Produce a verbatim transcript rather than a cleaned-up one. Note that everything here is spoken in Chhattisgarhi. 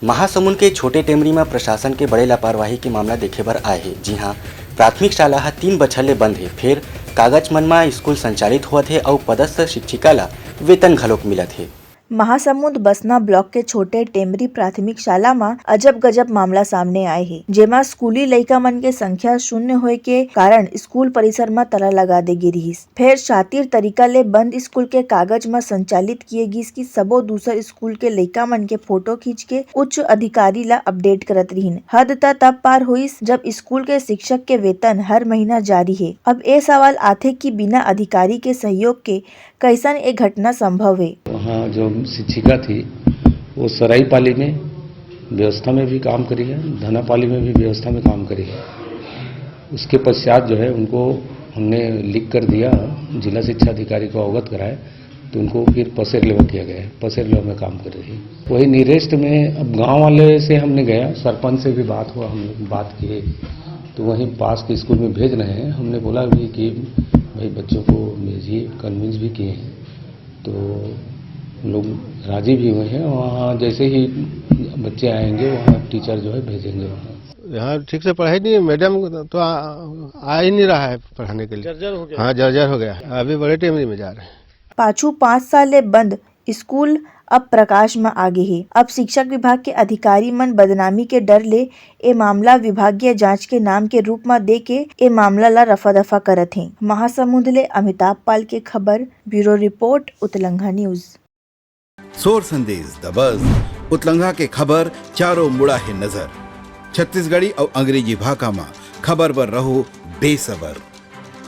महासमुंद के छोटे टेमरी म प्रशासन के बड़े लापरवाही के मामला देखे बर आए हे, जिहां प्राथमिक शाला ह तीन बछर ले बंद हे, फेर कागज मन म स्कूल संचालित होवत हे अउ पदस्थ शिक्षिका ल वेतन घलोक मिलत हे। महासमुंद बसना ब्लॉक के छोटे टेमरी प्राथमिक शाला म अजब गजब मामला सामने आए हे, जेमा स्कूली लइका मन के संख्या शून्य होए के कारण स्कूल परिसर म ताला लगा दे गे रिहिस। फेर शातिर तरीका ले बंद स्कूल के कागज म संचालित किए गिस कि सबो दूसर स्कूल के लइका मन के फोटो खींच के उच्च अधिकारी ला अपडेट करत रिहिन। हद त तब पार होइस, जब स्कूल के शिक्षक के वेतन हर महीना जारी हे। अब ए सवाल आथे कि बिना अधिकारी के सहयोग के कैसन ए घटना संभव हे? वहाँ जो शिक्षिका थी, वो सराईपाली में व्यवस्था में भी काम करी है, धनापाली में भी व्यवस्था में काम करी है। उसके पश्चात जो है, उनको हमने लिख कर दिया, जिला शिक्षा अधिकारी को अवगत कराए, तो उनको फिर पसेर लेवा किया गया है, पसेर लेवा में काम कर रही है। वही नियरेस्ट में अब गांव वाले से हमने गया, सरपंच से भी बात हुआ, हम लोग बात किए, तो वहीं पास के स्कूल में भेज रहे हैं। हमने बोला भी कि भाई, बच्चों को भेजिए, कन्विंस भी किए हैं, तो लोग राजी भी हुए हैं। वहाँ जैसे ही बच्चे आएंगे, वहाँ टीचर जो है, भेजेंगे वहाँ। यहाँ ठीक से पढ़ाई नहीं है, मैडम तो आ, आ ही नहीं रहा है पढ़ाने के लिए। जर्जर हो गया। हाँ, जर्जर हो गया है। अभी बड़े टेमरी में जा रहे हैं। पाछू पाँच साल ले बंद स्कूल अब प्रकाश म आगे हे। अब शिक्षक विभाग के अधिकारी मन बदनामी के डर ले ए मामला विभागीय जांच के नाम के रूप म दे के ए मामला ला रफा दफा करत हें। महासमुंद ले अमिताभ पाल के खबर, ब्यूरो रिपोर्ट, उतलंघा न्यूज। सोर संदेश दबस, उतलंघा के खबर चारों मुड़ा हे नजर। छत्तीसगढ़ी अउ अंग्रेजी भाखा म खबर बर रहो बेसबर।